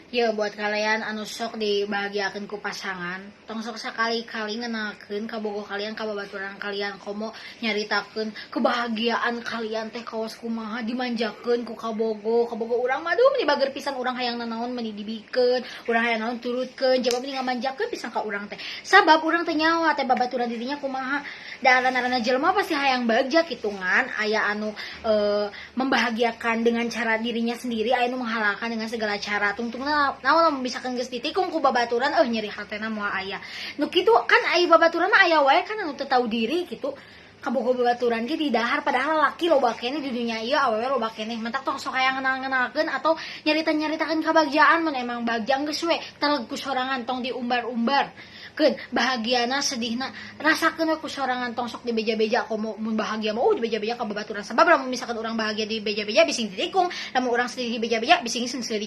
Ya, buat kalian anu sok dibahagiakeun ku pasangan, tong sok sakali-kali ngenalkeun kabogoh kalian ka babaturan kalian, komo nyaritakeun kebahagiaan kalian teh kawas kumaha dimanjakeun ku kabogoh. Kabogoh urang mah, aduh, meni bager pisan. Urang hayang nanaon meni dibikeun, urang hayang naon turutkeun, jaba meni ngamanjakeun pisan ka urang teh. Sabab urang teh nyawa teh babaturan dirinya kumaha. Da aran-aranna jelema pasti hayang bagja kitu, ngan aya anu membahagiakan dengan cara dirinya sendiri, aya anu menghalalkan dengan segala cara. Tungtungna naon, lamun misalkan geus ditikung ku babaturan, nyeri hatena moal aya. Nu kitu kan aya babaturan mah aya wae kan anu teu tahu diri kitu. Kabogoh babaturan ge didahar, padahal lalaki loba keneh di dunia ieu, awewe loba keneh. Matak tong sok hayang ngenal-ngenalkeun atau nyarita-nyaritakeun kabagjaan. Mun emang bagja, geus we teleg ku sorangan, tong diumbar-umbar. Keun bahagiana, sedihna rasakeun we ku sorangan, tong sok dibeja-beja. Komo mun bahagia mah dibeja-beja ka babaturan, sabab lamun misalkan urang bahagia dibeja-beja, bising ditikung. Lamun urang sedih dibeja-beja, bising seungseuri.